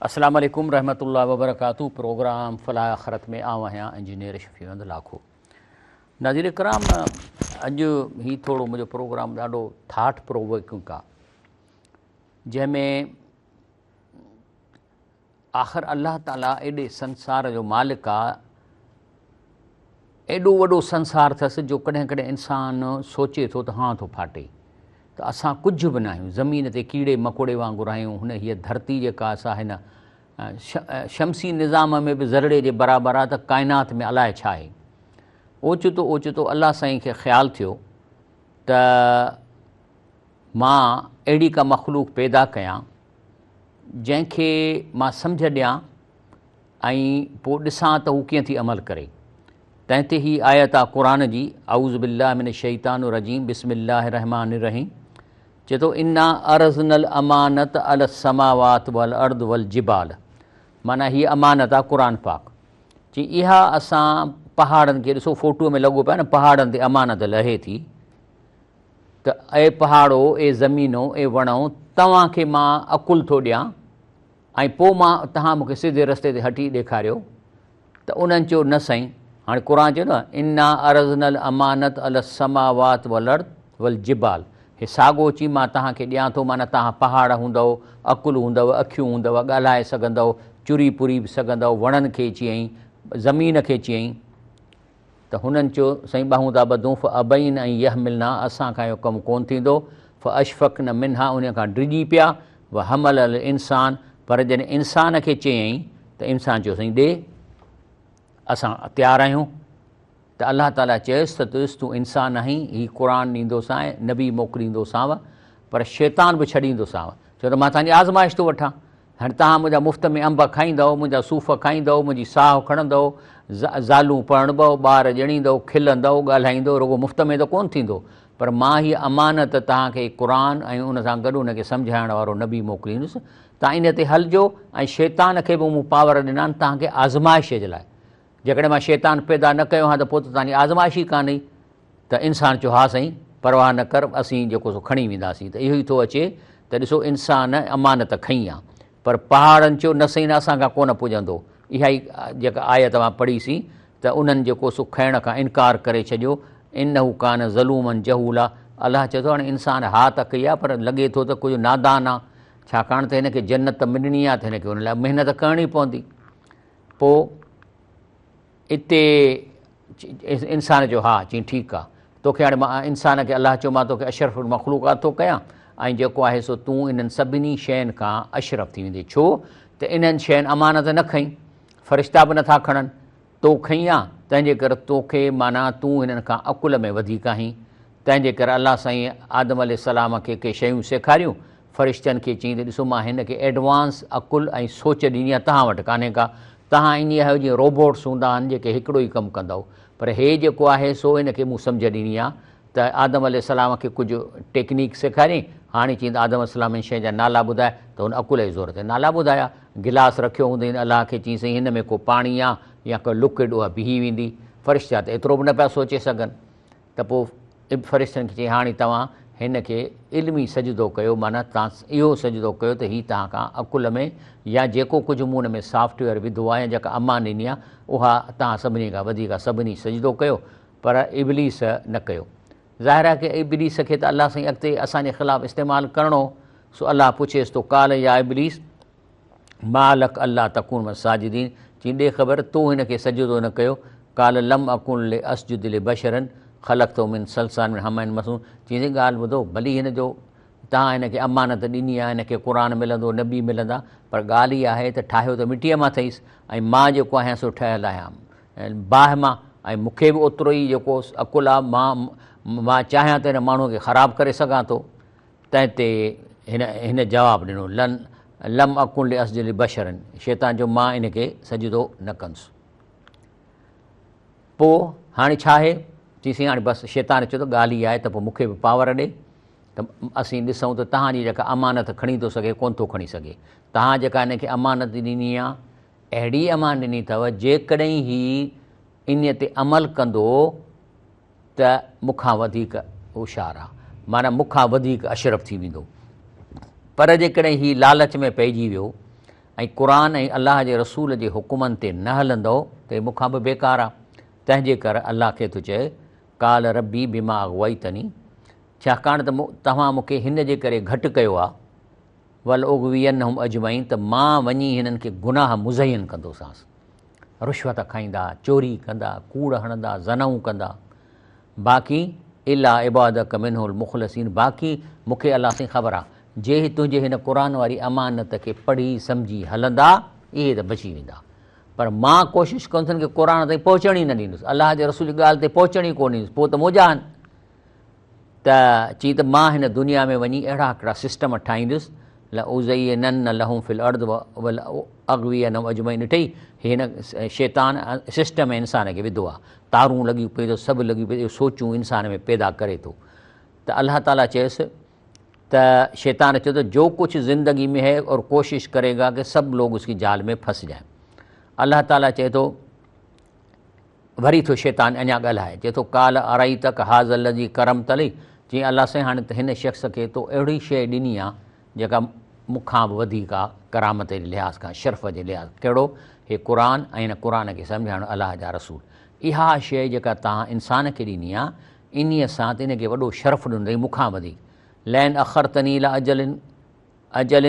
السلام عليڪم رحمة الله وبرڪاته پروگرام فلاح آخرت ۾ آئون آهيان انجنيئر شفيع احمد لاکو. ناظرين ڪرام اڄ هي ٿورو منهنجو پروگرام ڏاڍو ٿاٽ پرووڪنگ آ، جنهن ۾ آخر الله تعاليٰ ايڏي سنسار جو مالڪ آ، ايڏو وڏو سنسار اٿس جو ڪڏهن ڪڏهن انسان سوچي ٿو ته هان ٿو ڦاٽي ته اسان ڪجهه به ناهيون، زمين تي ڪيڙي مڪوڙي وانگر آهيون، هن هيء ڌرتي جيڪا سا هن شمسي نظام ۾ به ذرڙي جي برابر آ ته ڪائنات ۾ الائي ڇا آهي. اوچتو اوچتو الله سائين کي خيال ٿيو ته مان اهڙي ڪا مخلوق پيدا ڪيان جنهن کي مان سمجهه ڏيان ۽ پوء ڏسان ته هو ڪيئن ٿي عمل ڪري. تنهن تي هي آيت آ قرآن جي، اعوذ بالله من الشيطان الرجيم بسم الله الرحمٰن الرحيم چئي ٿو انا عرضنا الامانة علي السماوات والارض والجبال معنيٰ هيء امانت آ قرآن پاڪ چي اها اسان پهاڙن کي ڏسو فوٽوء ۾ لڳو پيو آ نه پهاڙن تي امانت لهي ٿي ته اي پهاڙو، اي زمينو، اي وڻو، توهان کي مان عقل ٿو ڏيان ۽ پوء مان توهان مون کي سڌي رستي تي هٽي ڏيکاريو ته انهن چيو نه سائين، هاڻي قرآن چيو نه انا عرضنا الامانة علي السماوات والارض والجبال هي ساڳو چي مان توهان کي ڏيان ٿو معنيٰ توهان پهاڙ هوندؤ، عقل هوندؤ، اکيون هوندؤ، ڳالهائي سگهندؤ، چري پري به سگهندؤ، وڻن کي چيائين، زمين کي چيائين. ته هنن چيو، سائين ٻانهون ٿا ٻڌون، فابين ان يحملنها اسان کان اهو ڪم ڪونه ٿيندو، فاشفقن منها انهيء کان ڊڄي پيا، وحملها الانسان پر جڏهن انسان کي چيائين ته انسان چيو سائين ڏي اسان تيار آهيون ته الله تعاليٰ چيس ته ڏس تون انسان آهين هي قرآن ڏيندوسانء نبي موڪليندوسانء پر شيطان به ڇڏيندوسانء ڇو ته مان تنهنجي آزمائش ٿو وٺان هاڻي توهان منهنجا مفت ۾ انب کائيندؤ، منهنجا صوف کائيندؤ، منهنجي ساهه کڻندؤ، زالون پرڻبؤ، ٻار ڄڻيندؤ، کلندؤ، ڳالهائيندؤ، رڳو مفت ۾ ته ڪونه ٿيندو، پر مان هيء امانت توهان کي قرآن ۽ ان سان گڏ ان کي سمجهائڻ وارو نبي موڪليندس، توهان ان تي هلجو ۽ شيطان کي به مون پاور ڏنا آهن توهان کي آزمائش جي لاء، جيڪڏهن مان شيطان پيدا نه ڪيو هان ته پوء ته توهان جي آزمائش ئي ڪانه هئي. ته انسان چيو ها سائين پرواهه نه ڪر اسين جيڪو سو کڻي وينداسين ته اهو ئي ٿو اچي ته ڏسو انسان امانت کنئي آ پر پهاڙن چيو نه سائين نه اسان کان ڪونه پڄندو اها ئي جيڪا آيت اوهان پڙهي سين ته انهن جيڪو سو کڻڻ کان انڪار ڪري ڇڏيو انه ڪان ظلوما جهولا الله چئي ٿو هاڻي انسان ها ته ڪئي آ پر لڳي ٿو ته ڪجهه نادان آ ڇاڪاڻ ته هن کي جنت ملڻي آ ته هن کي ان لاء محنت ڪرڻي پوندي پوء اتي انسان چيو ها، چيائين ٺيڪ آ، توکي هاڻي مان انسان کي الله چيو مان توکي اشرف المخلوقات ٿو ڪيان ۽ جيڪو آهي سو تون انهن سڀني شين کان اشرف ٿي ويندين ڇو ته انهن شين امانت نه کنئي، فرشتا به نٿا کڻن، تو کنئي آ، تنهنجي ڪري توکي معنيٰ تون هنن کان عقل ۾ وڌيڪ آهين، تنهنجي ڪري الله سائين آدم عليه السلام کي ڪي شيون سيکاريون، فرشتن کي چيائين ته ڏسو مان هن کي ايڊوانس عقل ۽ سوچ ڏني آهي توهان وٽ ڪانهي ڪا، توهان ائين آهيو جيئن روبوٽس هوندا آهن جيڪي هڪڙو ئي ڪم ڪندؤ پر هي جيڪو آهي سو هن کي مون سمجهه ڏني آهي ته آدم عليه السلام کي ڪجهه ٽيڪنيڪ سيکاريائين، هاڻي چيائين ته آدم عليه السلام هن شيء جا نالا ٻڌاء ته هن عقل جي زور تي نالا ٻڌايا، گلاس رکيو هوندئين الله کي چيائين سائين هن ۾ ڪو پاڻي آهي يا ڪو لڪوئڊ اها بيهي ويندي، فرشتا ته ايترو به نه پيا سوچي سگهن. ته پوء فرشتن کي چيائين، هاڻي توهان هن کي علمي سجدو ڪيو، معنيٰ توهان اهو سجدو ڪيو ته هي توهان کان عقل ۾ يا جيڪو ڪجهه مون ان ۾ سافٽ ويئر وڌو آهي يا جيڪا امان ڏني آهي، اها توهان سڀني کان وڌيڪ آهي. سڀني سجدو ڪيو، پر ابليس نه ڪيو. ظاهر آهي ڪه ابليس کي ته الله سائين اڳتي اسان جي خلاف استعمال ڪرڻو هو، سو الله پڇيس ٿو، قال يا ابليس! ما لک الا تڪون من الساجدين، چيائين ڏي خبر تو هن کي سجدو نه ڪيو، قال لم اڪن لاسجد لبشر خلقته من صلصال من حمأ مسنون، چيائين سائين ڳالهه ٻڌو ڀلي هن جو توهان هن کي امانت ڏني آهي هن کي قرآن ملندو نبي ملندا پر ڳالهه اها آهي ته ٺاهيو ته مٽيء مان اٿئيس ۽ مان جيڪو آهيان سو ٺهيل آهيان باهه مان ۽ مون کي به اوترو ئي جيڪو عقل آهي مان مان چاهيان ته هن ماڻهوء کي خراب ڪري سگهان ٿو. تنهن تي هن هن جواب ڏنو، لن لم اڪن لاسجد لبشر، شيطان چيو مان ان کي سجدو نه ڪندس. پوء هاڻي ڇا آهي؟ چيائين سائين هاڻي بس شيطان چيو ته ڳالهه اها آهي ته پوء مون کي به پاور ڏي ته اسين ڏسون ته توهان جي جيڪا امانت کڻي ٿو سگهي ڪونه ٿو کڻي سگهي. توهان جيڪا هن کي امانت ڏني آهي اهڙي امان ڏني اٿو جيڪڏهن هي انهيء تي عمل ڪندو ته مون کان وڌيڪ هوشيار آ، معنيٰ مون کان وڌيڪ اشرف ٿي ويندو. پر جيڪڏهن هي لالچ ۾ پئجي ويو ۽ قرآن ۽ الله جي رسول جي حڪمن تي نه هلندؤ ته هي مون کان به بيڪار آ. تنهن جي ڪر الله کي ٿو چئي، قال ربي بما اغويتني ڇاڪاڻ ته توهان مون کي هن جي ڪري گهٽ ڪيو آ، ولاغوينهم اجمعين ته مان وڃي هنن کي گناهه مزين ڪندوسانس. رشوت کائيندا، چوري ڪندا، ڪوڙ هڻندا، زنائون ڪندا. باقي الا عبادک منهم المخلصين باقي مون کي الله سائين خبر آ جي هي تنهنجي هن قرآن واري امانت کي پڙهي سمجهي هلندا اهي ته بچي ويندا پر مان ڪوشش ڪندس هن کي قرآن تائين پهچڻ ئي نه ڏيندس الله جي رسول جي ڳالهه تائين پهچڻ ئي ڪونه ڏيندس پوء ته منهنجا آهن ته چي ته مان هن دنيا ۾ وڃي اهڙا هڪڙا سسٽم ٺاهيندس لأزينن لهم في الارض ولاغوينهم اجمعين ڏٺئي هي هن شيطان سسٽم ۾ انسان کي وڌو آهي تارون لڳيون پيون اٿس سڀ لڳيون پيون اهي سوچون انسان ۾ پيدا ڪري ٿو ته الله تعاليٰ چيس ته شيطان چيو ته جو ڪجھ زندگي ۾ هي اور ڪوشش ڪري گا ڪه سب لوگ اس ڪي جال ۾ ڦس جائين الله تعاليٰ چئي ٿو وري ٿو شيطان اڃا ڳالهائي، چئي ٿو، قال ارائيتک هذا الذي ڪرمت علي، چيائين الله سائين هاڻي ته هن شخص کي تو اهڙي شيء ڏني آ جيڪا مون کان به وڌيڪ آ ڪرامت جي لحاظ کان، شرف جي لحاظ کان، ڪهڙو؟ هي قرآن ۽ هن قرآن کي سمجهائڻ الله جا رسول. اها شيء جيڪا توهان انسان کي ڏني آ انهيء سان ته ان کي وڏو شرف ڏنو اٿئي مون کان وڌيڪ. لئن اخرتني الي اجل. اجل،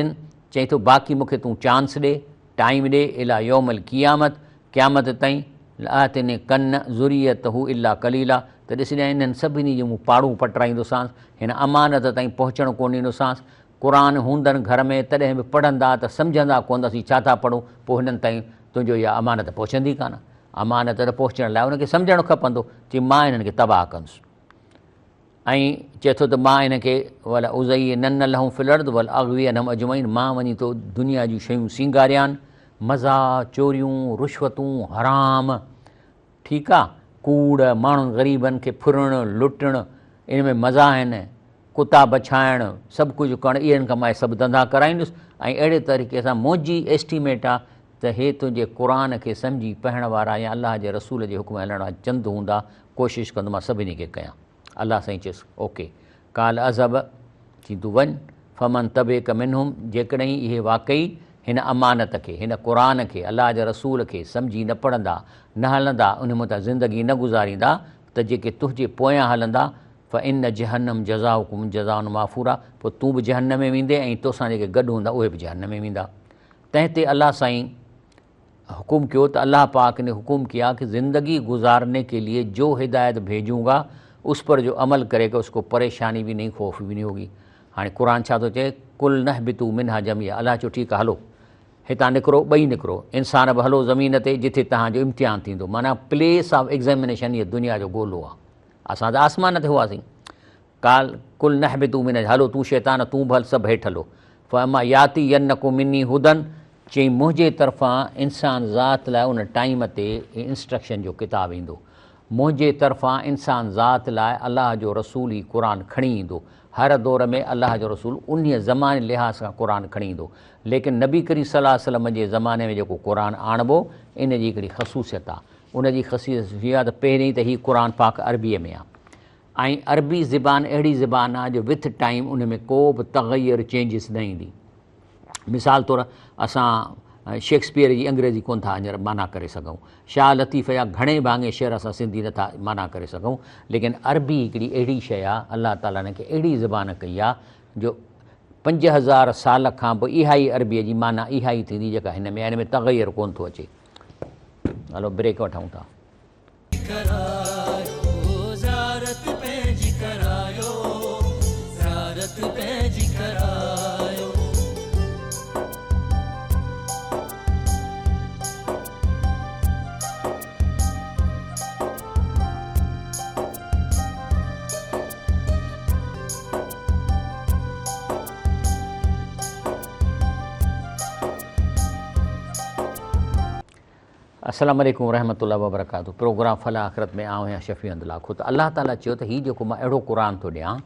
چئي ٿو باقي مون کي تون چانس ڏي، ٽائيم ڏي، الي يوم القيامت، قيامت تائين، لاحتنڪن ذريته الا قليلا، ته ڏسجانء انهن سڀني جون مون پاڙون پٽرائيندوسانس، هن امانت تائين پهچڻ ڪونه ڏيندوسانس، قرآن هوندن گهر ۾ تڏهن به پڙهندا ته سمجهندا ڪونه ته اسين ڇا ٿا پڙهون، پوء هنن تائين تنهنجو اها امانت پهچندي ڪانه، امانت ته پهچڻ لاء ان کي سمجهڻ کپندو، چي مان انهن کي تباهه ڪندس. ۽ چئي ٿو ته مان هن کي ولأزينن لهم في الارض ولاغوينهم اجمعين مان وڃي ٿو دنيا جون شيون سينگاريان، مزا، چوريون، رشوتون، حرام، ٺيڪ آ، ڪوڙ، ماڻهن غريبن کي ڦرڻ، لٽڻ، ان ۾ مزا آهن، ڪتا بڇائڻ، سڀ ڪجهه ڪرڻ، اهڙن کان مان سڀ ڌنڌا ڪرائيندس ۽ اهڙي طريقي سان منهنجي ايسٽيميٽ آ ته هي تنهنجي قرآن کي سمجهي پڙهڻ وارا يا الله جي رسول جي حڪم هلڻ وارا چند هوندا، ڪوشش ڪندو مان سڀني کي ڪيان. الله سائين چيس، اوڪي. قال اذهب، چي تون وڃ، فمن تبعک منهم، جيڪڏهن اهي واقعي هن امانت کي، هن قرآن کي، الله جي رسول کي سمجهي نه پڙهندا، نه هلندا، انهي متان زندگي نه گذاريندا ته جيڪي تنهنجي پويان هلندا، فان جهنم جزاؤڪم جزاء موفورا، پوء تون به جهنم ۾ ويندين ۽ توسان جيڪي گڏ هوندا اهي به جهنم ۾ ويندا. تنهن تي الله سائين حڪم ڪيو ته الله پاڪ ني حڪم ڪيا ڪه زندگي گذارني ڪي ليي جو هدايت ڀيجون گا اس پر جو عمل ڪري گا اس ڪو پريشاني به نهين خوف به نهين هوگي هاڻي قرآن ڇا ٿو چئي قل نهبطو منها جميعا الله چيو ٺيڪ آ هلو هتان نڪرو ٻئي نڪرو انسان به هلو زمين تي جتي توهان جو امتحان ٿيندو معنيٰ پليس آف ايگزامينيشن هي دنيا جو گولو آ اسان ته آسمان تي هئاسين قال، قل نهبطوا منها هلو تون شيطان تون به هل سڀ هيٺ هلو. فاما ياتينڪم مني هدًا چيائين منهنجي طرفان انسان ذات لاء ان ٽائيم تي انسٽرڪشن جو ڪتاب ايندو. منهنجي طرفان انسان ذات لاء الله جو رسول هي قرآن کڻي ايندو. هر دور ۾ الله جو رسول انهيء زماني لحاظ کان قرآن کڻي ايندو. ليڪن نبي ڪريم صلي الله عليه وسلم جي زماني ۾ جيڪو قرآن آڻبو ان جي هڪڙي خصوصيت آ. ان جي خصوصيت هي آ ته پهرين ته هي قرآن پاڪ عربيء ۾ آ. ۽ عربي زبان اهڙي زبان آ جو وٿ ٽائيم ان ۾ ڪو به تغير چينجز نه ايندي. مثال طور اسان شيڪسپيئر جي انگريزي ڪونه ٿا هينئر معنيٰ ڪري سگهون، شاهه لطيف جا گهڻي ڀاڱي شعر اسان سنڌي نه ٿا معنيٰ ڪري سگهون، ليڪن عربي هڪڙي اهڙي شيء آ الله تعاليٰ ان کي اهڙي زبان ڪئي آ جو 5000 سال کان به اها ئي عربيء جي معنيٰ اها ئي ٿيندي جيڪا هن ۾ آ، هن ۾ تغير ڪونه ٿو اچي. هلو بريڪ وٺون ٿا. السلام عليڪم ورحمة الله وبرڪاته پروگرام فلاح آخرت ۾ آئون آهيان شفيع احمد لاکو ته الله تعالي چيو ته هي جيڪو مان اهڙو قرآن ٿو ڏيان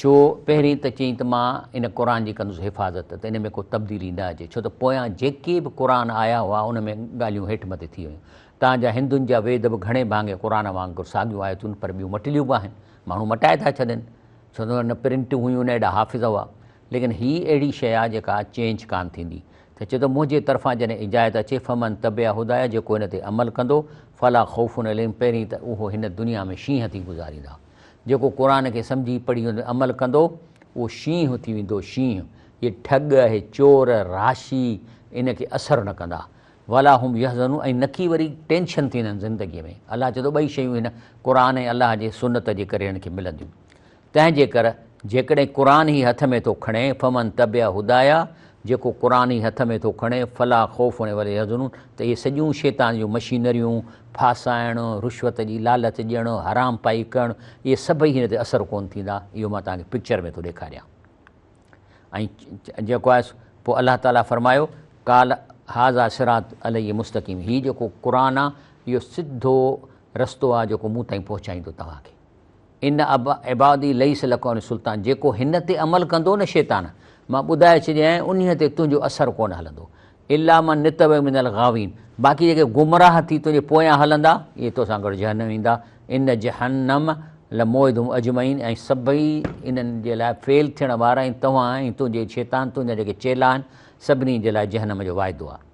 ڇو پهرين ته چيائين ته مان ان قرآن جي ڪندس حفاظت ته ان ۾ ڪو تبديلي نه اچي ڇو ته پويان جيڪي به قرآن آيا هئا ان ۾ ڳالهيون هيٺ مٿي ٿي ويون تان جا هندن جا ويد به گهڻي ڀاڱي قرآن وانگر ساڳيون آيتون پر ٻيون مٽليون به آهن ماڻهو مٽائي ٿا ڇڏن ڇو ته نه پرنٽون هيون نه ايڏا حافظ هئا ليڪن هي اهڙي شيء آهي جيڪا چينج ڪانه ٿيندي. ته چئي ٿو منهنجي طرفان جڏهن اجازت اچي فمن تبع هدايا جيڪو ان تي عمل ڪندو فلا خوف عليهم پهرين ته اهو هن دنيا ۾ شينهن ٿي گذاريندا جيڪو قرآن کي سمجهي پڙهي ان تي عمل ڪندو اهو شينهن ٿي ويندو شينهن هي ٺڳ هي چور راشي ان کي اثر نه ڪندا ولا هم يحزنون ۽ نڪي وري ٽينشن ٿيندن زندگي ۾ الله چئي ٿو ٻئي شيون هن قرآن ۽ الله جي سنت جي ڪري هن کي ملنديون تنهن جي ڪر جيڪڏهن قرآن ئي هٿ ۾ ٿو کڻي، فمن تبع هدايا، جيڪو قرآن ئي هٿ ۾ ٿو کڻي، فلا خوف ولا هم يحزنون، ته اهي سڄيون شيطان جون مشينريون، ڦاسائڻ، رشوت جي لالچ ڏيڻ، حرام پائي ڪرڻ، اهي سڀئي هن تي اثر ڪونه ٿيندا، اهو مان توهان کي پڪچر ۾ ٿو ڏيکاريان. ۽ جيڪو آهي پوء الله تعاليٰ فرمايو، قال هذا صراط علي مستقيم، هي جيڪو قرآن آهي اهو سڌو رستو آهي جيڪو مون تائين پهچائيندو توهان کي. ان عبادي ليس لک عليهم سلطان جيڪو هن تي عمل ڪندو نه شيطان مان ٻڌائي ڇڏيائين انهيء تي تنهنجو اثر ڪونه هلندو الا من اتبع من الغاوين باقي جيڪي گمراهه ٿي تنهنجي پويان هلندا اهي توسان گڏ جهنم ايندا ان جهنم لموعدهم اجمعين ۽ سڀئي انهن جي لاء فيل ٿيڻ وارا ۽ توهان ۽ تنهنجي شيطان تنهنجا جيڪي چيلا آهن سڀني جي لاء جهنم جو واعدو آهي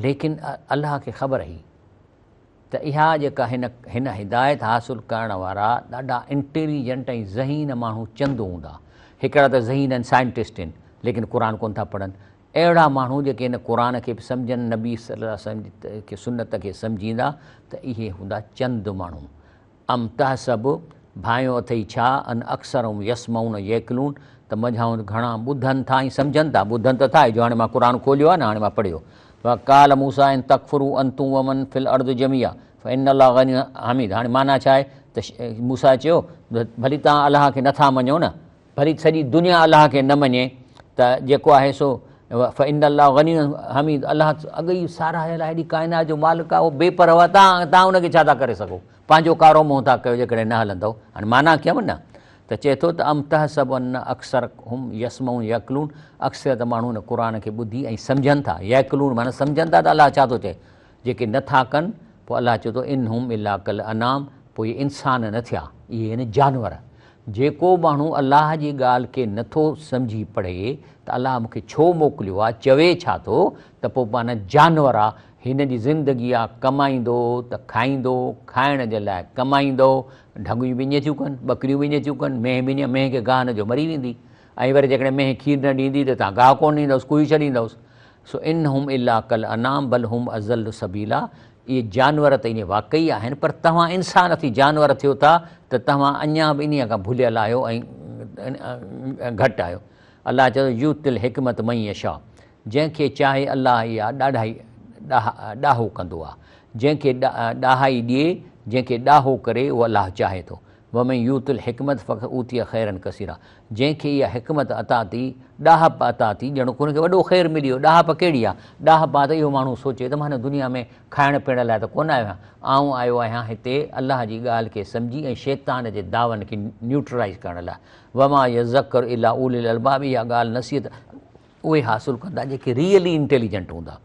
ليڪن الله کي خبر هئي ته اها جيڪا هن هن هدايت حاصل ڪرڻ وارا ڏاڍا انٽيليجنٽ ۽ ذهين ماڻهو چند هوندا. هڪڙا ته ذهين آهن سائنٽسٽ آهن ليڪن قرآن ڪونه ٿا پڙهن. اهڙا ماڻهو جيڪي هن قرآن کي به سمجهن نبي صلي الله عليه وسلم جي سنت کي سمجهيندا ته اهي هوندا چند ماڻهو. ام تحسب، ڀانئيو اٿئي ڇا، ان اڪثرهم يسمعون يعقلون، ته منجهائن گهڻا ٻڌن ٿا ۽ سمجهن ٿا، ٻڌن ته ٿا، جو هاڻي مان قرآن کوليو آهي نه هاڻي مان پڙهيو. وقال موسيٰ ان تڪفروا انتم ومن في الارض جميعا فان الله غني حميد هاڻي معنيٰ ڇا آهي ته موسيٰ چيو ته ڀلي توهان الله کي نٿا مڃو نه ڀلي سڄي دنيا الله کي نه مڃي ته جيڪو آهي سو فان الله غني حميد الله اڳ ئي ساراهيل آهي هيڏي ڪائنات جو مالڪ آهي اهو بي پرواهه توهان ان کي ڇا ٿا ڪري سگهو پنهنجو ڪارو منهن ٿا ڪيو جيڪڏهن نه هلندؤ. هاڻي معنيٰ ڪيم نه ته چئي ٿو ته ام تحسب ان اڪثرهم يسمعون يعقلون اڪثريت ماڻهو هن قرآن کي ٻڌي ۽ سمجهن ٿا يعقلون معنيٰ سمجهن ٿا ته الله ڇا ٿو چئي جيڪي نه ٿا ڪن پوء الله چئي ٿو ان هم الا ڪالانعام پوء اهي انسان نه ٿيا اهي آهن جانور جيڪو ماڻهو الله جي ڳالهه کي نه ٿو سمجهي پڙهي ته الله مون کي ڇو موڪليو آهي چوي ڇا ٿو ته پوء معنيٰ جانور آهي هن جي زندگي آ ڪمائيندو ته کائيندو، کائڻ جي لاء ڪمائيندو، ڍڳيون به ائين ٿيون ڪن، ٻڪريون به ائين ٿيون ڪن، مينهن به ائين، مينهن کي گاهه نه ڏيو مري ويندي ۽ وري جيڪڏهن مينهن کير نه ڏيندي ته توهان گاهه ڪونه ڏيندؤس ڪوهي ڇڏيندؤس. سو ان هم الا ڪالانعام بل هم اضل سبيلا اهي جانور ته ائين واقعي آهن پر توهان انسان ٿي جانور ٿيو ٿا ته توهان اڃا به انهيء کان ڀليل آهيو ۽ گهٽ آهيو. الله چوي ٿو يؤتي الحڪمت من يشاء جنهن کي چاهي الله اها ڏاڍائي ڏاهو ڪندو آهي. جنهن کي ڏاهائي ڏئي، جنهن کي ڏاهو ڪري اهو الله چاهي ٿو. ومن يؤت الحڪمت فقد اوتي خيرا ڪثيرا جنهن کي اها حڪمت عطا ٿي، ڏاهپ عطا ٿي، ڄڻ ان کي وڏو خير ملي ويو. ڏاهپ ڪهڙي آهي؟ ڏاهپ آهي ته اهو ماڻهو سوچي ته مان هن دنيا ۾ کائڻ پيئڻ لاء ته ڪونه آيو آهيان، آئون آيو آهيان هتي الله جي ڳالهه کي سمجهي ۽ شيطان جي دعون کي نيوٽرلائيز ڪرڻ لاء. وما يذڪر الا اولو الالباب اها ڳالهه نصيحت اهي حاصل ڪندا جيڪي ريئلي انٽيليجنٽ هوندا.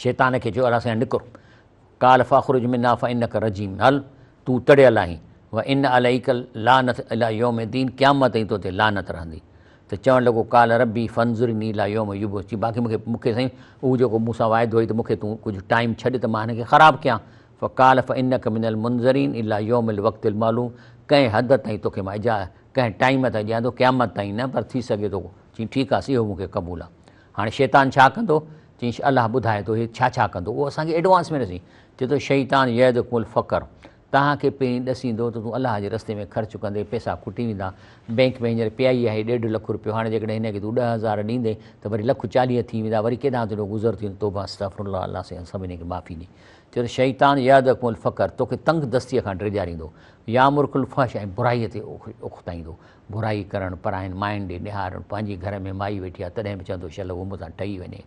شيطان کي چيو الله سائين نڪر قال فاخرج منها فانك رجيم هل تون تڙيل آهين وان عليك اللعنت الى يوم الدين قيامت تائين تو تي لعنت رهندي ته چوڻ لڳو قال ربي فانظرني الى يوم يبعث چي باقي مونکي مونکي سائين اهو جيڪو مون سان واعدو هئي ته مونکي تون ڪجهه ٽائيم ڇڏ ته مان هن کي خراب ڪيان فقال فانك من المنظرين الى يوم الوقت المعلوم ڪنهن حد تائين توکي مان اجا ڪنهن ٽائيم تائين ڏيان ٿو قيامت تائين نه پر ٿي سگهي ٿو چي ٺيڪ آ اهو مون کي قبول آ هاڻي شيطان ڇا ڪندو چي الله ٻڌائي ٿو هي ڇا ڇا ڪندو اهو اسان کي ايڊوانس ۾ ڏسي چي ٿو شيطان يعدڪم الفقر توهان کي پهرين ڏسيندو ته تون الله جي رستي ۾ خرچ ڪندي پئسا کٽي ويندا بينڪ ۾ هينئر پيائي آهي ڏيڍ لک روپيو هاڻي جيڪڏهن هن کي تون 10000 ڏيندين ته وري لک چاليهه ٿي ويندا وري ڪيڏانهن تنهنجو گذر ٿيندو توبه استغفر الله الله سائين سڀني کي معافي ڏي چي ٿو شيطان يعدڪم الفقر توکي تنگ دستيء کان ڊيڄاريندو يامرڪ الفحش ۽ برائيء تي اڪسائيندو، برائي ڪرڻ، پراين ماين ڏي نهارڻ، پنهنجي گهر ۾ مائي ويٺي آهي تڏهن به چوندو شل هوء مون سان ٺهي وڃي.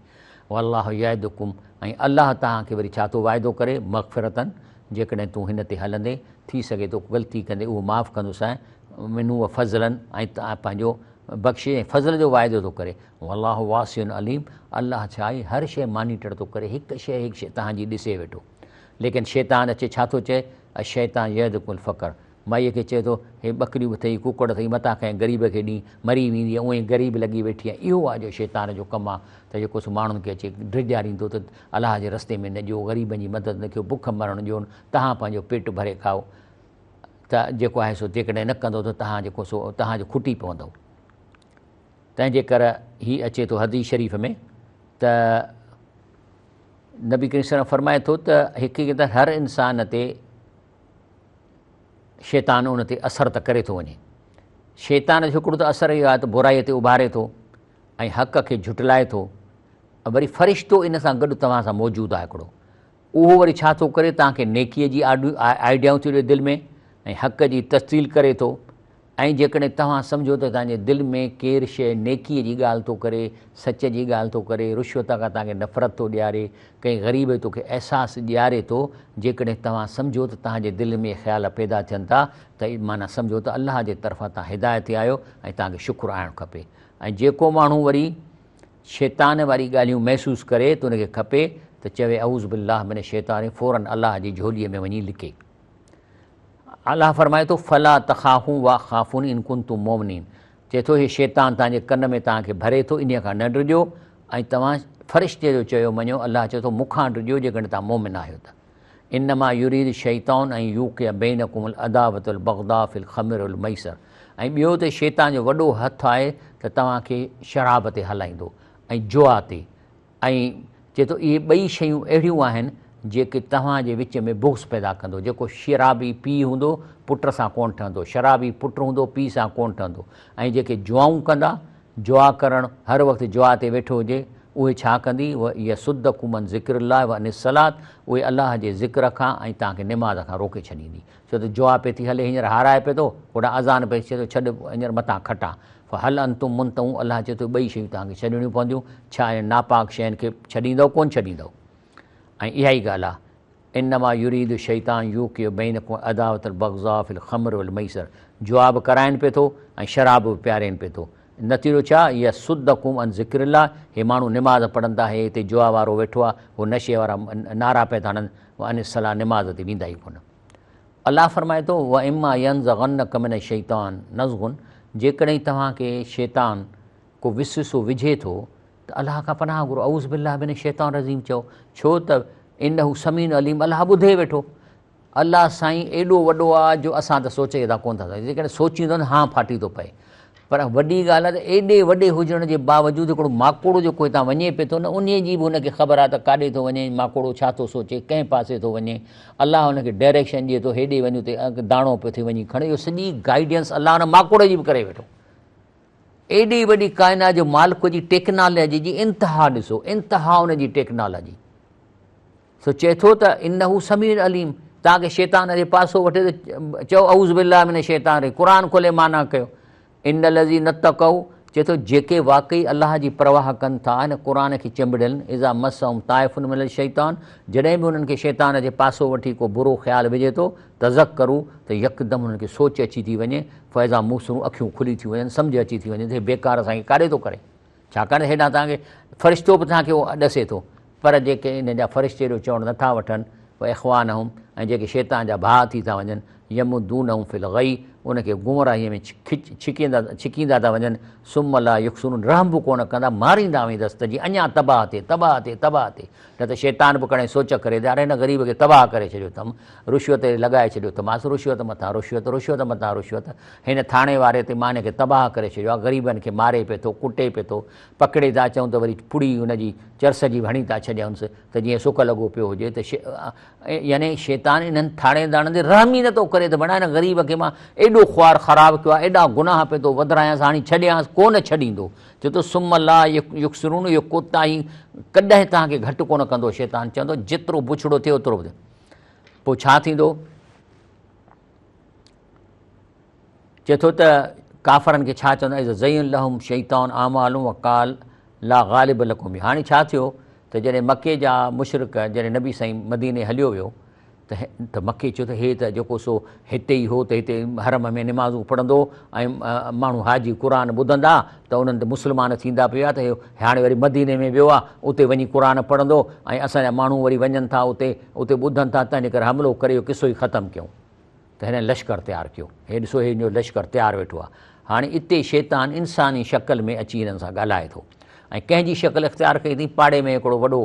والله يعدڪم ۽ الله توهان کي وري ڇا ٿو وعدو ڪري، مغفرة جيڪڏهن تون هن تي هلندين، ٿي سگهي ٿو غلطي ڪندين اهو معاف ڪندوسانء، منه وفضلا ۽ پنهنجو بخشش ۽ فضل جو وعدو ٿو ڪري. والله واسع عليم الله ڇا آهي هر شيء مانيٽر ٿو ڪري، هڪ شيء هڪ شيء توهان جي ڏسي ويٺو. ليڪن شيطان اچي ڇا ٿو چئي، الشيطان يعدڪم الفقر، مائيء کي چئي ٿو، هي ٻڪريون به اٿئي، ڪڪڙ اٿئي، متان ڪنهن غريب کي ڏين، مري ويندينء، اونئين غريب لڳي ويٺي آهين. اهو آهي جو شيطان جو ڪم آهي ته جيڪو سو ماڻهن کي اچي ڊيڄاريندو ته الله جي رستي ۾ نه ڏيو، غريبن جي مدد نه ڪيو، بک مرڻ ڏيو، تهان پنهنجو پيٽ ڀري کائو ته جيڪو آهي سو جيڪڏهن نه ڪندو ته تهان جيڪو سو تهان جو کٽي پوندؤ. تنهن جي ڪر هي اچي ٿو حديث شريف ۾ ته نبي ڪريم صلي الله عليه وسلم فرمائي ٿو ته حقيقت هر انسان تي شيطان ان تي اثر ته ڪري ٿو وڃي. شيطان جو هڪڙو ته اثر اهو آهي ته برائي تي اڀاري ٿو ۽ حق کي جهٽلائي ٿو ۽ وري فرشتو ان سان گڏ توهان سان موجود آهي هڪڙو اهو وري ڇا ٿو ڪري توهان کي نيڪيء جي آئيڊيائون ٿو ڏئي دل ۾ ۽ حق جي تسطيل ڪري ٿو ۽ جيڪڏهن توهان سمجهو ته توهان جي دل ۾ ڪير شيء نيڪيء جي ڳالهه ٿو ڪري، سچ جي ڳالهه ٿو ڪري، رشوت کان توهان کي نفرت ٿو ڏياري، ڪنهن غريب جو توکي احساس ڏياري ٿو، جيڪڏهن توهان سمجهو ته توهان جي دل ۾ اهي خيال پيدا ٿين ٿا ته معنيٰ سمجهو ته الله جي طرفان توهان هدايت تي آهيو ۽ توهان کي شڪر آڻڻ کپي ۽ جيڪو ماڻهو وري شيطان واري ڳالهيون محسوس ڪري ته ان کي کپي ته چوي اعوذ بالله من الشيطان فوراً الله جي جهوليء ۾ وڃي لڪي. الله فرمائي ٿو فلا تخافون وخافون ان ڪنتم مؤمنين چئي ٿو هي شيطان توهان جي ڪن ۾ توهان کي ڀري ٿو انهيء کان نه ڊڄو ۽ توهان فرشتي جو چيو مڃو الله چئي ٿو مون کان ڊڄو جيڪڏهن توهان مؤمن آهيو ته انما يريد الشيطان ان يوقع بينڪم العداوة والبغضاء في الخمر والميسر ۽ ٻيو ته شيطان جو وڏو هٿ آهي ته توهان کي شراب تي هلائيندو ۽ جوا تي ۽ چئي ٿو اهي ٻئي شيون اهڙيون آهن جيڪي توهان جي وچ ۾ بغض پيدا ڪندو، جيڪو شرابي پيء هوندو پٽ سان ڪونه ٺهندو، شرابي پٽ هوندو پيء سان ڪونه ٺهندو ۽ جيڪي جوائون ڪندا، جوا ڪرڻ، هر وقت جوا تي ويٺو هجي، اهي ڇا ڪندي، يصدڪم عن ذڪر الله وعن الصلوة، اهي الله جي ذڪر کان ۽ توهان کي نماز کان روڪي ڇڏيندي، ڇو ته جوا پئي ٿي هلي هينئر هارائي پئي ٿو، هوڏانهن اذان پئي ٿئي ٿو ڇڏ هينئر متان کٽان، فهل انتم منتهون الله چئي ٿو ٻئي شيون توهان کي ڇڏڻيون پونديون، ڇا انهن ناپاڪ شين کي ڇڏيندؤ ڪونه ڇڏيندؤ؟ ۽ اها ئي ڳالهه آهي انما يريد الشيطان يوقع بينڪم العداوة والبغضاء في الخمر والميسر جوا به ڪرائين پئي ٿو ۽ شراب به پيارين پئي ٿو نتيجو ڇا يصدڪم عن ذڪر الله هي ماڻهو نماز پڙهن ٿا هي هتي جوا وارو ويٺو آهي هو نشي وارا نعرا پئي ٿا هڻن وعن الصلاة نماز تي ويندا ئي ڪونه. الله فرمائي ٿو، واما ينزغنک من الشيطان نزغ جيڪڏهن توهان کي شيطان ڪو وسوسو وجهي ٿو ته الله کان پناهه گهرو، اعوذ بالله من الشيطان الرجيم چئو، ڇو ته انه سميع عليم الله ٻڌي ويٺو. الله سائين ايڏو وڏو آ جو اسان ته سوچي ٿا ڪونه ٿا سگهون، جيڪڏهن سوچيون ٿا ته هان ڦاٽي ٿو پئي. پر وڏي ڳالهه آهي ته ايڏي وڏي هجڻ جي باوجود هڪڙو ماڪوڙو جيڪو هتان وڃي پئي ٿو نه انهيء جي به هن کي خبر آهي ته ڪاڏي ٿو وڃي، ماڪوڙو ڇا ٿو سوچي، ڪنهن پاسي ٿو وڃي، الله هن کي ڊائريڪشن ڏئي ٿو هيڏي وڃ اتي داڻو پيو ٿي وڃي کڻ، اهو سڄي گائيڊنس الله هن ماڪوڙي جي به ڪري ويٺو. ايڏي وڏي ڪائنات جو مالڪ جي ٽيڪنالاجي جي انتها ڏسو، انتها ان جي ٽيڪنالاجي. سو چئي ٿو ته انه سميع عليم توهان کي شيطان جي پاسو وٺي ته چئو اعوذ بالله من الشيطان الرجيم قرآن کولي معنيٰ ڪيو ان الذين اتقوا چئي ٿو جيڪي واقعي الله جي پرواهه ڪن ٿا ان قرآن کي چنبڙيل اذا مسهم طائف من الشيطان جڏهن به انهن کي شيطان جي پاسو وٺي ڪو برو خيال وجهي ٿو تذڪروا ته يڪدم انهن کي سوچ اچي ٿي وڃي فاذا مبصرون اکيون کلي ٿيون وڃن سمجهه اچي ٿي وڃي ته هي بيڪار اسان کي ڪاڏي ٿو ڪري ڇاڪاڻ ته هيڏانهن توهان کي فرشتو به توهان کي اهو ڏسي ٿو، پر جيڪي انهن جا فرشتي جو چوڻ نٿا وٺن، واخوانهم ۽ جيڪي شيطان جا ڀاء ٿي ٿا وڃن، يمدونهم في الغي ان کي گمراهيء ۾ ڇڪيندا ٿا وڃن، ثم لا يقصرون رحم به ڪونه ڪندا، ماريندا ويندس ته جيئن اڃا تباهه ٿئي، تباهه ٿئي، تباهه ٿئي، نه ته شيطان به ڪڏهن سوچ ڪري ته يار هن غريب کي تباهه ڪري ڇڏيو اٿم، رشوت تي لڳائي ڇڏيو اٿمانس، رشوت مٿان رشوت، رشوت مٿان رشوت، هن ٿاڻي واري تي مان هن کي تباهه ڪري ڇڏيو آهي، غريبن کي ماري پئي ٿو، ڪٽي پئي ٿو، پڪڙي ٿا اچون ته وري پڙي هن جي چرس جي به هڻي ٿا ڇڏيونس ته جيئن سڪ لڳو پيو هجي ته يعني شيطان انهن ٿاڻيدارن تي رحم ئي نٿو ڪري ته بڻا هن غريب کي مان ايڏو خوار خراب ڪيو آهي، ايڏا گناهه پئي ٿو وڌرايانس، هاڻي ڇڏيانس، ڪونه ڇڏيندو. چئي ٿو ثم لا يقصرون اهو ڪوتاهي ڪڏهن توهان کي گهٽ ڪونه ڪندو، شيطان چوندو جيترو بڇڙو ٿئي اوترو ٿئي. پوء ڇا ٿيندو؟ چئي ٿو ته ڪافرن کي ڇا چوندو اذا زين لهم شيطان اعمالهم وقال لا غالب لڪم هاڻي ڇا ٿيو ته جڏهن مڪي جا مشرڪ جڏهن نبي سائين مديني هليو ويو ته مڪي چيو ته هي ته جيڪو سو هتي ئي هو ته هتي حرم ۾ نمازون پڙهندو ۽ ماڻهو حاجي قرآن ٻڌندا ته انهن تي مسلمان ٿيندا پيا ته هاڻي وري مديني ۾ ويو آهي اتي وڃي قرآن پڙهندو ۽ اسان جا ماڻهو وري وڃن ٿا اتي اتي ٻڌن ٿا تنهنجي ڪري حملو ڪري اهو قصو ئي ختم ڪيون. ته هن لشڪر تيار ڪيو. هي ڏسو هي هن جو لشڪر تيار ويٺو آهي. هاڻي اتي شيطان انساني شڪل ۾ اچي هنن سان ڳالهائي ٿو ۽ ڪنهن جي شڪل اختيار ڪئي اٿئي پاڙي ۾ هڪڙو وڏو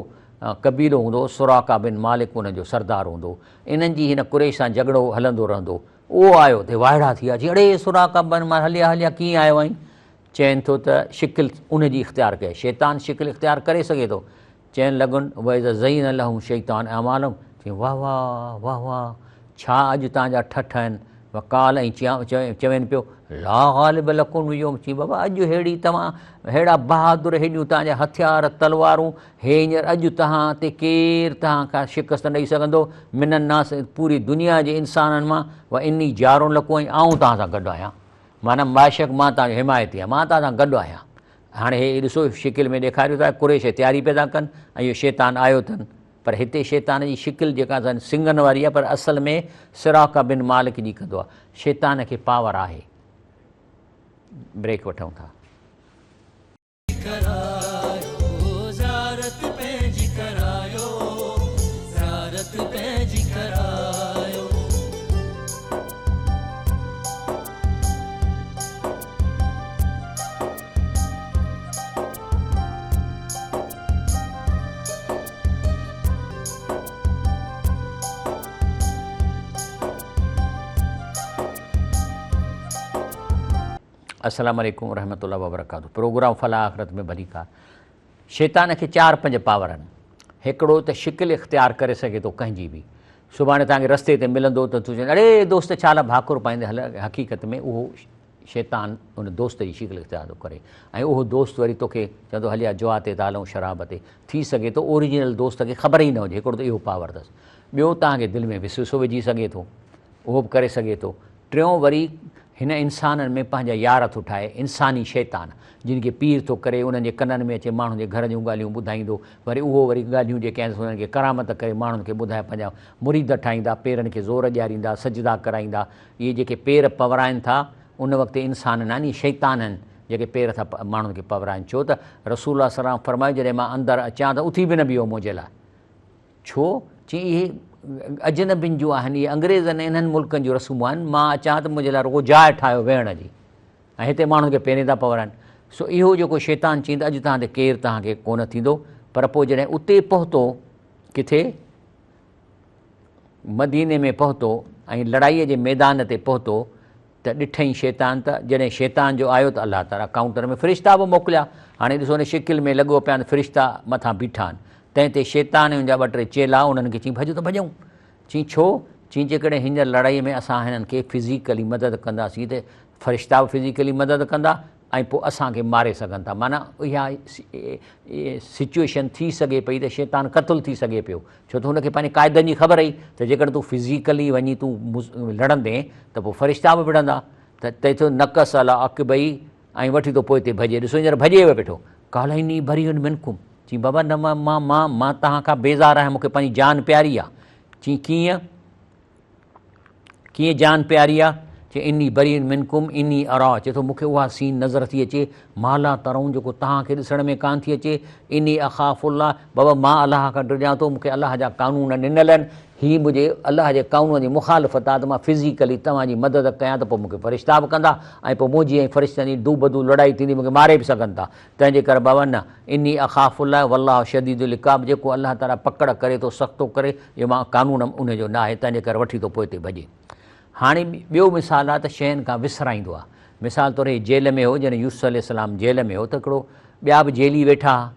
قبيلو هوندو هو سراقه بن مالڪ ان جو سردار هوندو هو. انهن جي هن قريش سان جهڳڙو هلندو رهندو هو. اهو آيو ته وائڙا ٿي ويا چي اڙي سراقه بن مالڪ هليا هليا ڪيئن آيو آهين؟ چين ٿو ته شڪل ان جي اختيار ڪئي. شيطان شڪل اختيار ڪري سگهي ٿو. چئن لڳن، واذا زين لهم الشيطان اعمالهم، چيائين، واه واه، واه واه، ڇا اڄ توهان جا ٺٺ آهن، وقال ۽ چوين پيو، لا غالب لڪم اليوم، چيائين، بابا اڄ ههڙي توهان ههڙا بهادر، هيڏيون توهان جا هٿيار، تلوارون، هينئر اڄ توهان تي ڪير توهان کان شڪست نه ڏئي سگهندو، من الناس، پوري دنيا جي انسانن مان، واني جار لڪم ۽ آئون توهان سان گڏ آهيان، معنيٰ باشڪ مان توهان جو حمايتي آهيان، مان توهان سان گڏ آهيان. هاڻي هي ڏسو شڪل ۾ ڏيکاريو ٿا قريش تياري پيا ٿا ڪن ۽ اهو شيطان آيو اٿن پر هتي شيطان جي شڪل جيڪا اٿن سنگن واري آهي پر اصل ۾ سراقه بن مالڪ جي ڪندو آهي شيطان کي پاور آهي بريڪ وٺون ٿا. ڪرايو زيارت پنهنجي ڪرايو زيارت پنهنجي ڪرايو. السلام عليڪم ورحمة الله وبرڪاته پروگرام فلاح آخرت ۾ ڀليڪار شيطان کي چار پنج پاور آهن هڪڙو ته شڪل اختيار ڪري سگهي ٿو ڪنهن جي به سڀاڻي توهان کي رستي تي ملندو ته تون چوندين اڙي دوست ڇا لاء ڀاڪر پائيندي هل حقيقت ۾ اهو شيطان ان دوست جي شڪل اختيار ٿو ڪري ۽ اهو دوست وري توکي چوندو هليا جوا تي ٿا هلون شراب تي ٿي سگهي ٿو اوريجنل دوست کي خبر ئي نه هجي هڪڙو ته اهو پاور اٿس ٻيو توهان کي دل ۾ وسوسو وجهي سگهي ٿو اهو به ڪري سگهي ٿو ٽيون وري هن انسانن ۾ پنهنجا يار ٿو ٺاهي، انساني شيطان، جن کي پير ٿو ڪري، انهن جي ڪنن ۾ اچي ماڻهن جي گهر جون ڳالهيون ٻڌائيندو، وري اهو وري ڳالهيون جيڪي آهن سو انهن کي ڪرامت ڪري ماڻهن کي ٻڌائي پنهنجا مريد ٺاهيندا، پيرن کي زور ڏياريندا، سجدا ڪرائيندا. اهي جيڪي پير پورائين ٿا، ان وقت انسان نه آهن، اهي شيطان آهن، جيڪي پير ٿا ماڻهن کي پورائين. ڇو ته رسول الله صلي الله عليه وسلم فرمايو، جڏهن مان اندر اچان ته اٿي به نه بيهو منهنجي لاء. ڇو؟ چيائين اهي اجنبين جون آهن، اهي انگريزن ۽ انهن ملڪن جون رسمون آهن، مان اچان ته منهنجي لاء رڳو جاء ٺاهيو ويهڻ جي ۽ هتي ماڻهن کي پيرين ٿا پورائن. سو اهو جيڪو شيطان چيائين ته اڄ توهان تي ڪير توهان کي ڪونه ٿيندو، پر پوء جڏهن اتي پهتو، ڪٿي؟ مديني ۾ پهتو ۽ لڙائيء جي ميدان تي پهتو ته ڏٺئين شيطان ته جڏهن شيطان جو آيو ته الله تعاليٰ ڪائونٽر ۾ فرشتا به موڪليا. هاڻي ڏسو ان شڪل ۾ لڳو پيا آهن فرشتا مٿان بيٺا آهن. تنهن تي شيطان ۽ ان جا ٻه ٽي چيلا انهن کي چيائين ڀڄو ته ڀڄون. چيائين ڇو؟ چيائين جيڪڏهن هينئر لڙائيء ۾ اسان هنن کي فزيڪلي مدد ڪنداسين ته فرشتا به فزيڪلي مدد ڪندا ۽ پوء اسان کي ماري سگهن ٿا. معنيٰ اها سچوئيشن ٿي سگهي پئي ته شيطان قتل ٿي سگهي پيو. ڇو ته هن کي پنهنجي قاعدن جي خبر هئي ته جيڪڏهن تون فزيڪلي وڃي تون لڙندين ته پوء فرشتا به وڙهندا ته چئي ٿو نڪس علي عقبيه ۽ وٺي ٿو پوئتي ڀڄي ڏسو هينئر ڀڄي ويو بيٺو قال اني بريء منڪم چي بابا نه مان مان مان مان توهان کان بيزار آهيان مون کي پنهنجي جان پياري آ چي ڪيئن ڪيئن جان پياري آ؟ چي اني بريء منڪم اني ارا چي ٿو مون کي اها سين نظر ٿي اچي ما لا ترون جيڪو توهان کي ڏسڻ ۾ ڪانه ٿي اچي اني اخاف الله بابا مان الله کان ڊڄان ٿو مون کي الله جا قانون ڏنل آهن هي منهنجي الله جي قانون جي مخالفت آ ته مان فزيڪلي توهان جي مدد ڪيان ته پوء مون کي فرشتا به ڪندا ۽ پوء منهنجي ۽ فرشتن جي دوبدو لڙائي ٿيندي مون کي ماري به سگهن ٿا تنهن جي ڪري بابا نه اني اخاف الله والله شديد العقاب جيڪو الله تعاليٰ پڪڙ ڪري ٿو سخت ٿو ڪري اهو مان قانون ان جو ناهي تنهن جي ڪري وٺي ٿو پوئتي ڀڄي. هاڻي ٻيو مثال آهي ته شين کان وسرائيندو آهي. مثال طور هي جيل ۾ هو جڏهن يوسف عليه السلام جيل ۾ هو ته هڪڙو ٻيا به جيلي ويٺا ها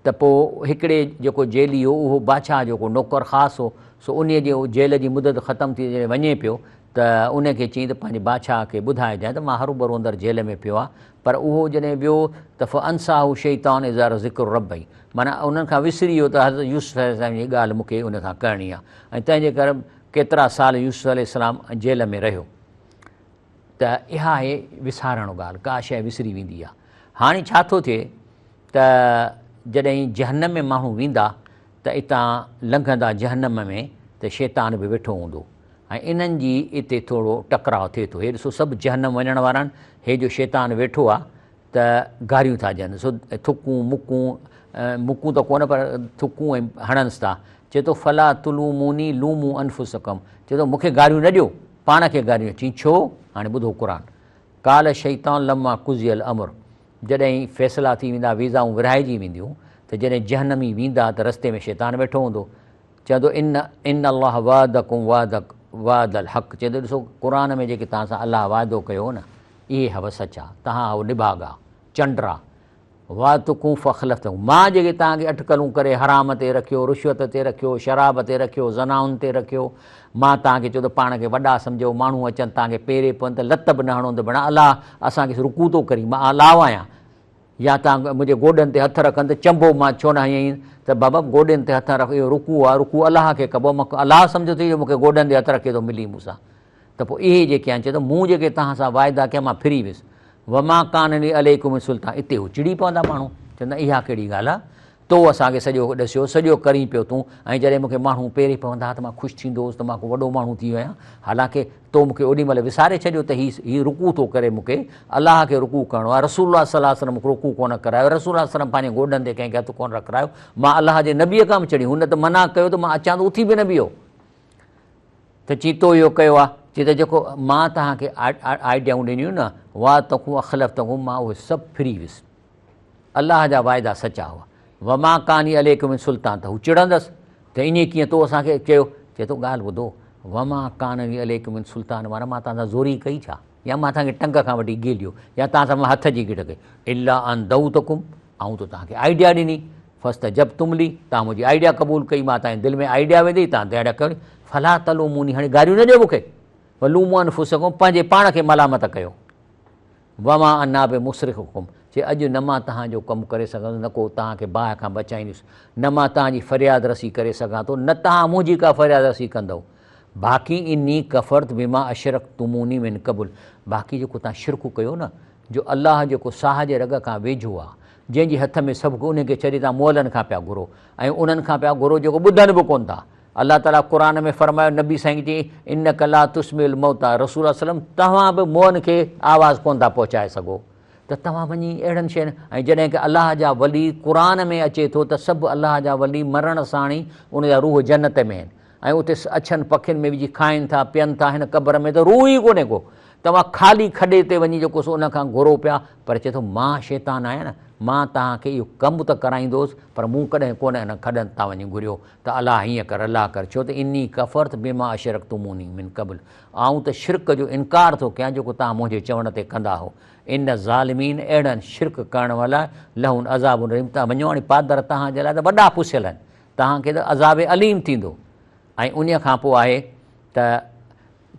ته پوء هڪڙي جيڪو جيلي هو اهو بادشاهه جو ڪو نوڪر خاص هو سو انهيء جي جيل جي مدت ختم ٿي جڏهن وڃي پيو ته ان کي چيائين ته پنهنجي بادشاهه کي ٻڌائجانء ته مان هروڀرو اندر جيل ۾ پيو آهيان پر اهو جڏهن ويو ته فانساه الشيطان اذا ذڪر ربه معنيٰ انهن کان وسري ويو ته حضرت يوسف عليه السلام جي ڳالهه مون کي ان سان ڪرڻي آهي ۽ تنهن جي ڪري ڪيترا سال يوسف عليه السلام جيل ۾ رهيو ته اها آهي وسارڻ ڳالهه ڪا شيء وسري ويندي آهي هاڻي ڇا ٿو ٿئي ته جڏهن جهنم ۾ ماڻهو ويندا ته اتان لنگهندا جهنم ۾ ته شيطان به ويٺو هوندو ۽ انهن جي اتي ٿورو ٽڪراء ٿئي ٿو. هي ڏسو سڀ جهنم وڃڻ وارا آهن، هي جو شيطان ويٺو آ ته گاريون ٿا ڏين، سو ٿڪون، مڪون، مڪون ته ڪونه پر ٿڪون ۽ هڻنس ٿا. چئي ٿو فلا تلوموني لومو انفسڪم، چئي ٿو مون کي گاريون نه ڏيو، پاڻ کي گاريون چين ڇو؟ هاڻي ٻڌو قرآن. قال الشيطان لما قضي الامر جڏهن فيصلا ٿي ويندا ويزائون ورهائجي وينديون ته جڏهن جهنمي ويندا ته رستي ۾ شيطان ويٺو هوندو چوندو ان ان الله وعدڪم وعد وعد الحق چوندو ڏسو قرآن ۾ جيڪي توهان سان الله وعدو ڪيو هو نه اهي هو سچا توهان هو نڀاڳا چنڊرا وعدتڪم فاخلفتڪم مان جيڪي توهان کي اٽڪلون ڪري حرام تي رکيو رشوت تي رکيو شراب تي رکيو زنائن تي رکيو مان توهان کي چيو ته پاڻ کي وڏا سمجهو ماڻهو اچن توهان کي پيري پون ته لت به نه هڻو ته ڀيڻا الله اسان کي رڪوع ٿو ڪرين مان الله آهيان يا توهان منهنجي گوڏن تي هٿ رکن ته چنبو مان ڇو نه هنيائين ته بابا گوڏن تي هٿ رک اهو رڪوع آهي رڪوع الله کي ڪبو مان الله سمجهو ٿي جو مون کي گوڏن تي هٿ رکي ٿو ملي مون سان ته پوء اهي جيڪي آهن چئي ٿو مون جيڪي توهان سان واعدا ڪيا مان ڦري ويس وما ڪان لي عليڪم من سلطان اتي هو چڙي پوندا ماڻهو چوندا اها ڪهڙي ڳالهه آهي تو اسان کي سڄو ڏسيو سڄو ڪرين پيو تون ۽ جڏهن مون کي ماڻهو پيري پوندا ها ته مان خوش ٿيندو هوس ته مان ڪو وڏو ماڻهو ٿي ويو آهيان حالانڪه تو مون کي اوڏي مهل وساري ڇڏيو ته هي هي رڪوع ٿو ڪري مون کي الله کي رڪوع ڪرڻو آهي رسول الله صلي الله عليه وسلم مون کي رڪوع ڪونه ڪرايو رسول الله صلي الله عليه وسلم پنهنجي گوڏن تي ڪنهن کي هٿ ڪونه رکرايو مان الله جي نبيء کان به چڙهي هن ته منع ڪيو ته مان اچان ته اٿي به نه بيهو ته چي تو اهو ڪيو آهي چي ته جيڪو مان توهان کي آئيڊيائون ڏنيون نه وعدتڪم اخلفتڪم مان اهي سڀ ڦري ويس الله جا واعدا سچا هئا. وما ڪان لي عليڪم من سلطان ته هو چڙندس ته ائين ڪيئن تو اسان کي چيو؟ چئي ٿو ڳالهه ٻڌو وما ڪان لي عليڪم من سلطان معنيٰ مان توهان سان زوري ڪئي ڇا؟ يا مان توهان کي ٽنگ کان وٺي گهيليو يا توهان سان مان هٿ جي گهٽ ڪئي الا ان دعوتڪم آئون ته توهان کي آئيڊيا ڏني فاستجبتم لي توهان منهنجي آئيڊيا قبول ڪئي مان توهان جي دل ۾ آئيڊيا وڌي توهان آئيڊيا ڪئي فلا تلوموني هاڻي گاريون نه ڏيو مون کي ولوموا انفسڪم پنهنجي پاڻ کي ملامت ڪيو وما انا بمصرخڪم، چي اڄ نه مان توهان جو ڪم ڪري سگهندس نه ڪو توهان کي باهه کان بچائيندس، نه مان توهان جي فرياد رسي ڪري سگهان ٿو، نه توهان منهنجي ڪا فرياد رسي ڪندؤ. باقي اني ڪفرت بما اشرڪتموني من قبل، باقي جيڪو توهان شرڪ ڪيو نه، جو الله جيڪو ساهه جي رڳ کان ويجهو آهي، جنهن جي هٿ ۾ سڀ ڪجهه، انهي کي ڇڏي توهان مئلن کان پيا گهرو ۽ انهن کان پيا گهرو جيڪو ٻڌن به ڪونه ٿا. الله تعاليٰ قرآن ۾ فرمايو نبي سائين کي چيائين انک لا تسمع الموتيٰ رسول الله صلعم توهان به مئن کي آواز ڪونه ٿا پهچائي سگهو ته توهان وڃي اهڙن شين ۽ جڏهن ڪه الله جا ولي قرآن ۾ اچي ٿو ته سڀ الله جا ولي مرڻ ساڻ ئي ان جا روح جنت ۾ آهن ۽ اتي اڇن پکين ۾ وجهي کائن ٿا پين ٿا هن قبر ۾ ته روح ئي ڪونهي ڪو توهان خالي کڏي تي وڃي جيڪو سو ان کان گهرو پيا پر چئي ٿو مان شيطان آهيان نه مان توهان کي اهو ڪم ته ڪرائيندو هوس پر مون ڪڏهن ڪونه ان کڏن تان وڃي گهريو ته الله هيئن ڪر الله ڪر ڇو ته اني ڪفرت بما اشرڪتموني من قبل آئون ته شرڪ جو انڪار ٿو ڪيان جيڪو توهان منهنجي چوڻ تي ڪندا هو ان الظالمين اهڙن شرڪ ڪرڻ وارن لاء لهم عذاب اليم ته وڃو هاڻي پادر توهان جي لاء ته وڏا پسيل آهن توهان کي ته عذاب اليم ٿيندو ۽ انهيء کان پوء آهي ته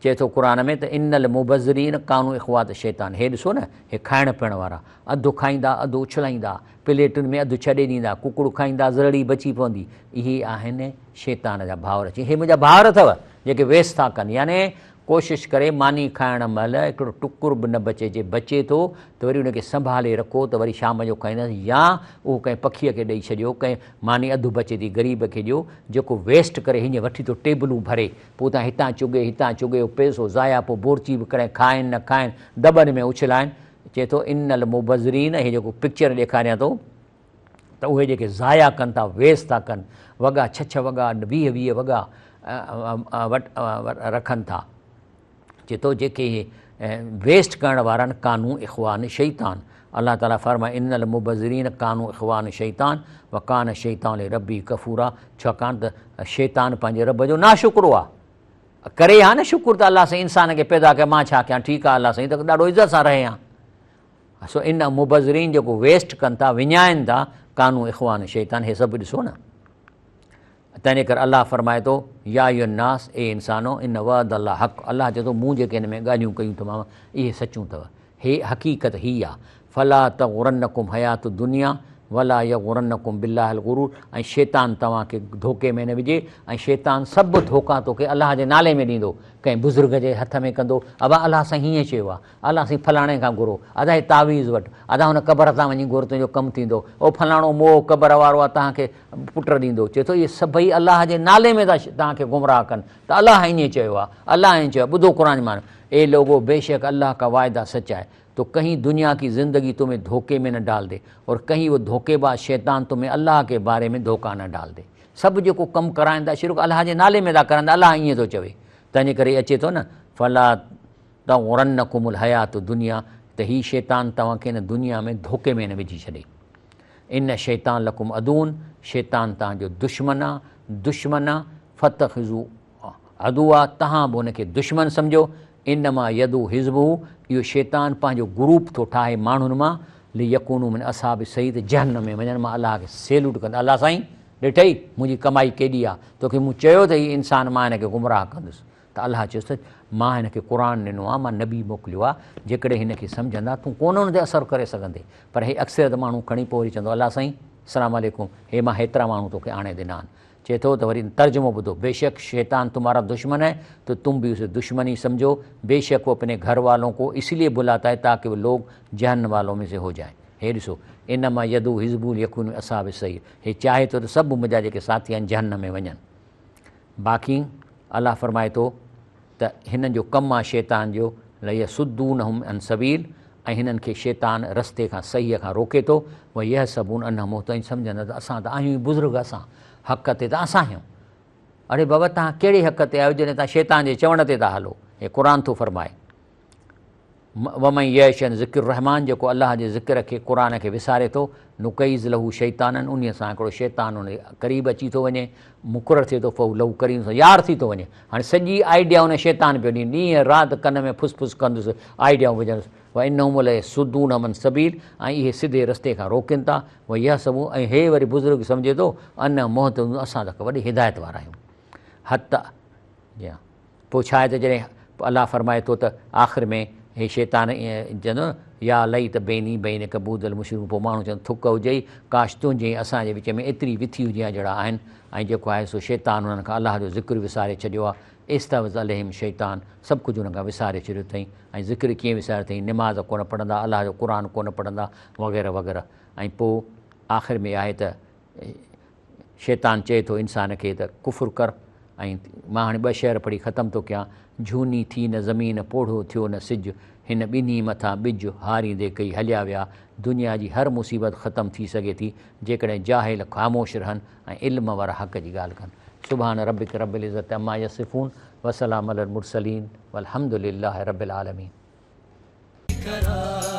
چئي ٿو قرآن ۾ ته ان المبذرين ڪانوا اخوات الشيطان هي ڏسو نه هي کائڻ پيئڻ وارا اڌ کائيندا اڌ اڇلائيندا پليٽن ۾ اڌ ڇڏي ڏيندا ڪڪڙ کائيندا زرڙي بچي پوندي اهي آهن شيطان جا ڀائر چي هي منهنجا ڀائر اٿو جيڪي ويس ٿا ڪن يعني ڪوشش ڪري ماني کائڻ مهل هڪڙو ٽڪر به نه بچي جي بچي ٿو ته وري ان کي سنڀالي رکو ته وري شام جو کائيندس يا اهو ڪنهن پکيء کي ڏئي ڇڏيو ڪنهن ماني اڌ بچي ٿي غريب کي ڏيو جيڪو ويسٽ ڪري هيئن وٺي ٿو ٽيبلون ڀري پوء اتان هتان چڳي هتان چڳي اهو پئسو ضايع پوء بورچي به ڪڏهن کائن نه کائن دٻن ۾ اڇلائن چئي ٿو ان المبذرين هي جيڪو پڪچر ڏيکاريان ٿو ته اهي جيڪي ضايع ڪن ٿا ويسٽ ٿا ڪن وڳا ڇهه ڇهه وڳا ويهه ويهه وڳا وٽ رکن ٿا چئي ٿو جيڪي اهي ويسٽ ڪرڻ وارا آهن ڪانو اخوان الشيطان الله تعالي فرمائي ان المبذرين ڪانو اخوان الشيطان وڪان الشيطان لربه ڪفورا ڇاڪاڻ ته شيطان پنهنجي رب جو ناشڪرو آهي ڪري ها نه شڪر ته الله سائين انسان کي پيدا ڪيو مان ڇا ڪيان ٺيڪ آهي الله سائين ته ڏاڍو عزت سان رهي ها سو ان مبذرين جيڪو ويسٽ ڪن ٿا وڃائن ٿا ڪانو اخوان الشيطان هي سڀ ڏسو نه تنهنجي ڪري الله فرمائي ٿو، يا ايها الناس، اي انسانو، ان وعد الله حق، الله چئي ٿو، مون جيڪي هن ۾ ڳالهيون ڪيون اٿمانو، اهي سچيون اٿو، هي حقيقت هي آ، فلا تغرنڪم حيات الدنيا ولا يغرنڪم بالله الغرور، ۽ شيطان توهان کي ڌوڪي ۾ نه وجهي، ۽ شيطان سڀ ڌوڪا توکي الله جي نالي ۾ ڏيندو، ڪنهن بزرگ جي هٿ ۾ ڪندو، ابا الله سائين هيئن چيو آ، الله سائين فلاڻي کان گهرو، ادا هي تعويذ وٺ، ادا هن قبر تان وڃي گهر تنهنجو ڪم ٿيندو، او فلاڻو موئو قبر وارو آ توهان کي پٽ ڏيندو، چئي ٿو اهي سڀئي الله جي نالي ۾ ٿا توهان کي گمراهه ڪن ته الله ائين چيو آ، الله ائين چيو آ، ٻڌو قرآن جي معنيٰ، اي لوگو بيشڪ الله کا وعده سچ آهي، تو ڪهين دنيا ڪي زندگي تمهين ڌوڪي ۾ نه ڊال the اور ڪهين وو ڌوڪي باز شيطان تمهين الله ڪي باري ۾ ڌوڪا نه ڊال the. سڀ جيڪو ڪم ڪرائين ٿا شرڪ الله جي نالي ۾ ٿا ڪرائين ته الله ائين ٿو چوي، تنهنجي ڪري اچي ٿو نه، فلا تغرنڪم الحيات الدنيا ته هي شيطان توهان کي هن دنيا ۾ ڌوڪي ۾ نه وجهي ڇڏي. ان الشيطان لڪم عدو شيطان توهان جو دشمن آ، دشمن آ، فاتخذوه عدوا توهان به ان کي دشمن سمجهو، انما يدعو حزبه اهو شيطان پنهنجو گروپ ٿو ٺاهي ماڻهن مان، ليڪونوا من اصحاب السعير ته جهنم ۾ وڃن، مان الله کي سيلوٽ ڪندس، الله سائين ڏٺئي منهنجي ڪمائي ڪيڏي آ، توکي مون چيو ته هي انسان مان هن کي گمراهه ڪندس. ته الله چيس ته مان هن کي قرآن ڏنو آهي، مان نبي موڪليو آهي، جيڪڏهن هن کي سمجهندا تون ڪونه ان تي اثر ڪري سگهندين، پر هي اڪثريت ماڻهو کڻي پوء وري چوندو الله سائين السلام عليڪم هي مان هيترا ماڻهو توکي آڻي ڏنا آهن. چئي ٿو ته وري ترجمو ٻڌو بيشڪ شيطان تمهارا دشمن هي تو تم ڀي اسي دشمن هي سمجهو بيشڪ هو اپني گهر والون ڪو اس ليي بلاتا هي تاڪه وه لوگ جهنم والون مين سي هو جائين هي ڏسو انما يدعو حزبه ليڪونوا من اصحاب السعير هي چاهي ٿو ته سڀ منهنجا جيڪي ساٿي آهن جهنم ۾ وڃن. باقي الله فرمائي ٿو ته هنن جو ڪم آ شيطان جو ليصدونهم عن سبيل ۽ هنن کي شيطان رستي کان صحيح کان روڪي ٿو ويحسبون انهم مهتدون ۽ سمجهن ٿا ته اسان ته آهيون ئي بزرگ اسان حق تي ته اسان آهيون اڙي بابا توهان ڪهڙي حق تي آهيو جڏهن توهان شيطان جي چوڻ تي ٿا هلو هي قرآن ٿو فرمائي ومن يعش عن ذڪر الرحمان جيڪو الله جي ذڪر کي، قرآن کي، وساري ٿو، نقيض له شيطانا انهيء سان هڪڙو شيطان ان جي قريب اچي ٿو وڃي، مقرر ٿئي ٿو، فهو له قرين سان يار ٿي ٿو وڃي. هاڻي سڄي آئيڊيا ان شيطان پيو ڏئي، ڏينهن رات ڪن ۾ ڦس ڦس ڪندس، آئيڊيائون وجهندس، وانهم ليصدونهم عن السبيل ۽ اهي سڌي رستي کان روڪين ٿا، ويحسبون ۽ هي وري بزرگ سمجهي ٿو، انهم مهتدون اسان ته وڏي هدايت وارا آهيون. حتي جي ها. پوء ڇا آهي ته جڏهن الله فرمائي ٿو ته آخر ۾ هي شيطان ائين چوندو نه يا ليت بيني بينڪ بعد المشرڪين پوء ماڻهو چوندو ٿڪ هجئي ڪاش تنهنجي ۽ اسان جي وچ ۾ ايتري وٿي هجي ها جهڙا آهن ۽ جيڪو آهي سو شيطان انهن کان الله جو ذڪر وساري ڇڏيو آهي استحوذ عليهم الشيطان سڀ ڪجهه انهن کان وساري ڇڏيو اٿئي ۽ ذڪر ڪيئن وساريو اٿئي نماز ڪونه پڙهندا الله جو قرآن ڪونه پڙهندا وغيره وغيره ۽ پوء آخر ۾ آهي ته شيطان چئي ٿو انسان کي ته ڪفر ڪر ۽ مان هاڻي ٻه شعر پڙهي ختم ٿو ڪيان، جهوني ٿي نه زمين پوڙهو ٿيو نه سج، هن ٻنهي مٿان ٻج هاريندي ڪئي هليا ويا، دنيا جي هر مصيبت ختم ٿي سگهي ٿي جيڪڏهن جاهل خاموش رهن ۽ علم وارا حق جي ڳالهه ڪن. سبحان ربک رب العزت عما يصفون وسلام علي المرسلين والحمد لله رب العالمين. ڪرايو.